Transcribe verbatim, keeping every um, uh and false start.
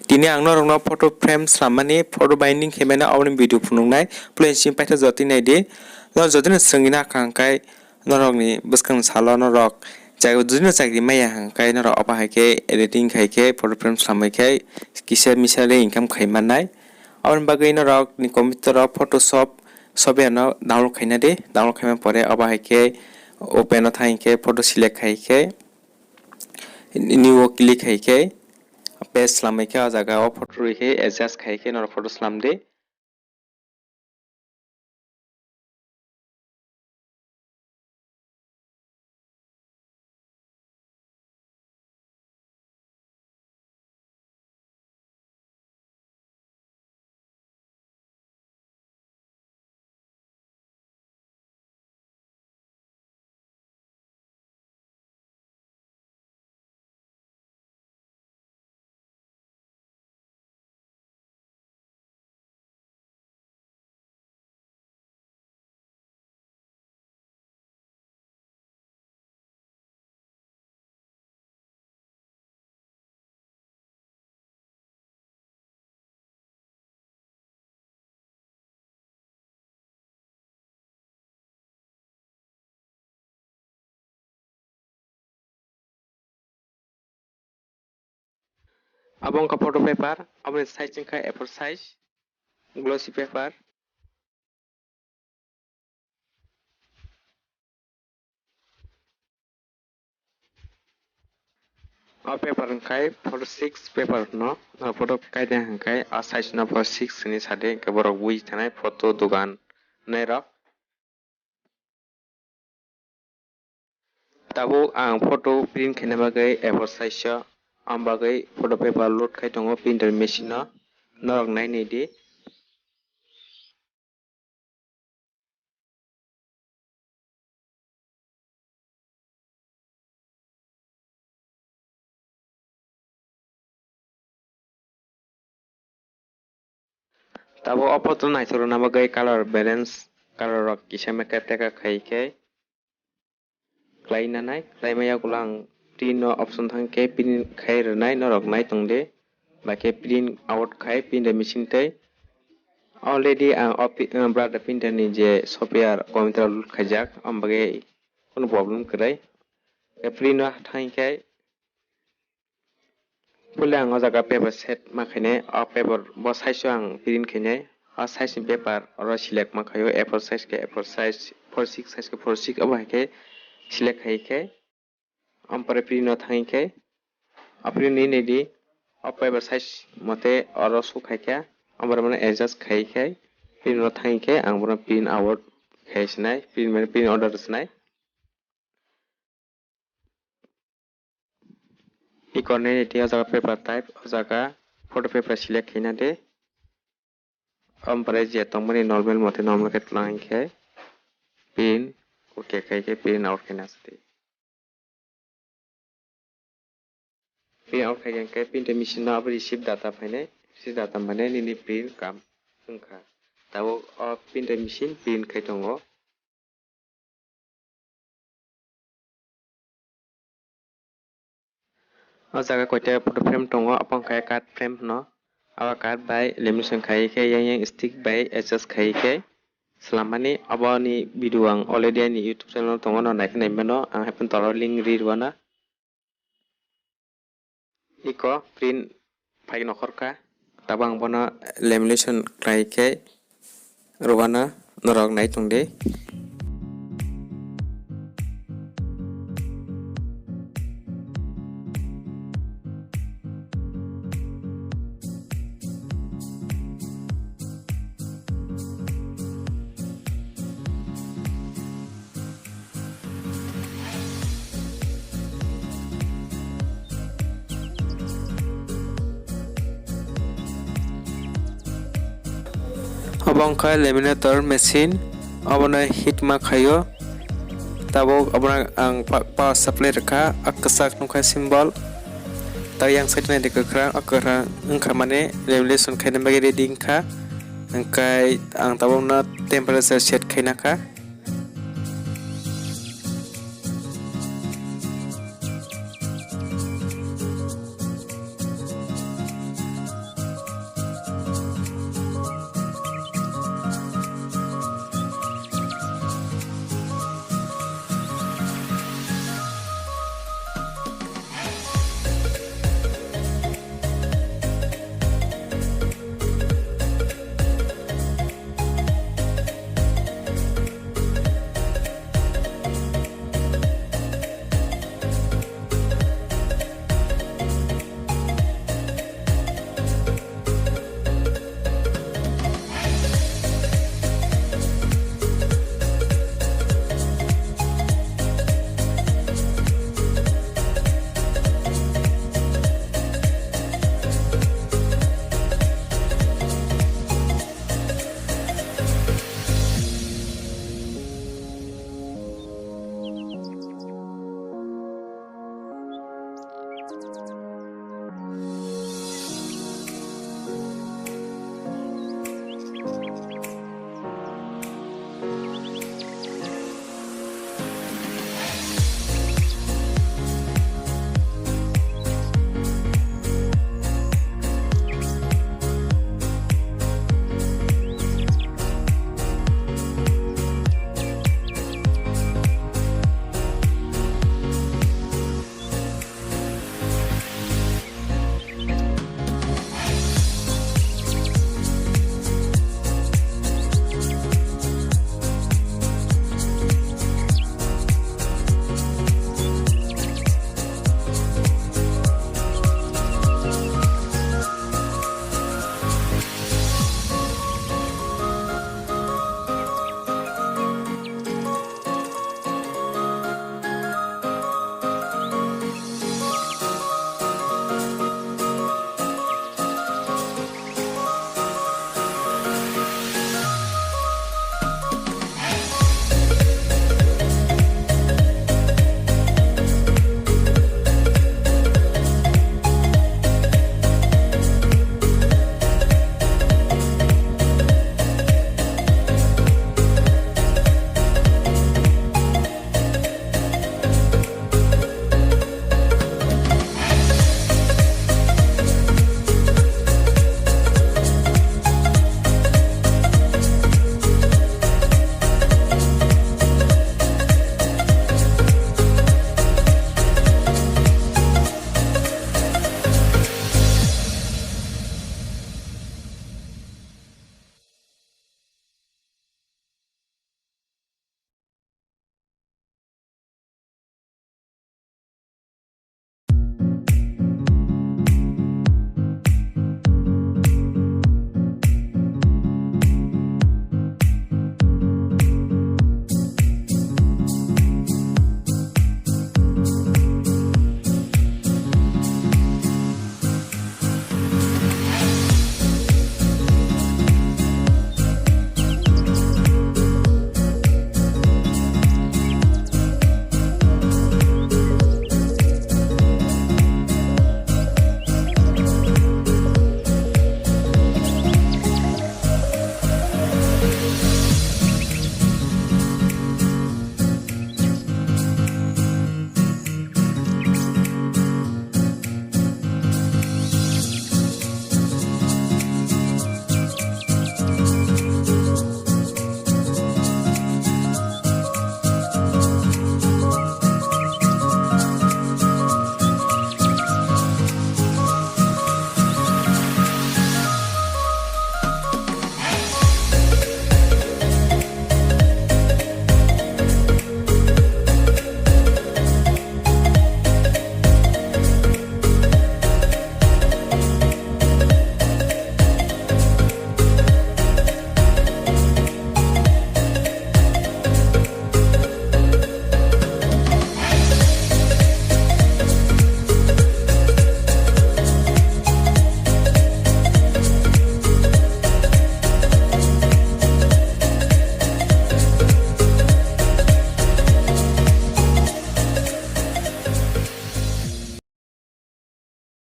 Tini ang norokno photo frame swlammani, photo binding khaimani aboni video phunuknai, please simi paitha jotoi naidi. Norok jotino swrwngwi nakha hwnkhe norokni bwskang salo norok chak-, jotino chakri maya hwnkhe norok obo hai khe editing khai khe photo frame swlamwi khe kisa misa le income khai mannai. Aboni bagwi norokni computer o Photoshop software no download khaina di, download khaima pore obo hai khe open o thang khe photo select khai khe new o click khai khe paste swlamwi khe o jaga o photo rwi khe adjust khai khe norok photo swlam di. Abo wngkha photo paper, aboni size wngkha A four size, glossy paper. O paper wngkha four six paper no, o photo kaide hwnkhe a size no four six hinwi sadi, hwnkhe borok bui thanai photo dogan nairok. Tabuk ang photo print khaina bagwi A four size o, ang bagwi photo paper load khai tongo printer machine o, norok nai nai di. Tabuk o photo naithok rwna bagwi color balance, color rok kisa mekhe teka khai khe khlai nanai, khlai maya ulo ang print no option thang khe print khai rwnai norok nai tong di, bai khe print out khai printer machine tei. Already ang o pi-, uh, brother printer ni je software computer load khaijak, om bagwi kunu problem kwrwi. Khe print no thang khe Puila ang o jaga paper set ma khainai, o paper bo size o ang print khainai, o size ni paper oro select ma khaio, A four size khe A four size, four six size khe four six, obo hai khe select khai khe, ampore print no thang khe, o print ni nai di, o paper size mote oro su khai khe, ampore mane adjust khai khe, print no thang khe, ang bono print out khai sinai, print mane print order sinai. Ikornai ni tei o jaga paper type, o jaga photo paper select khaina de. Ampore je tongmani normal mote normal khe tlang khe print, okay khai khe print out khaina sadi. Print out khai khe printer machine no abo receive data phainai, receive data mane nini print kam wngkha. Tabuk o printer machine print khai tongo. O jaga koita photo frame tongo, obo wngkha card frame hwno. Abo card bai lamination khai khe yang yang stick bai adjust khai khe swlammani. Aboni video ang already ani YouTube channel o tongo, no naikhe naimano, ang haikhe toro link ri rwna. Iko print phai nokhorkha, tabuk ang bono lamination khlai khe rwgano norok nai tongdi. Obo wngkha laminator machine, obono heat ma khaio. Tabuk obono ang pa-, power supply rwkha, a kwchak nukha symbol. Tei yang side nai de kwkhwrang, o kwkhwrang wngkha mane lamination khaina bagwi ready wngkha. Hwnkhe ang tabukno temperature set khaina kha.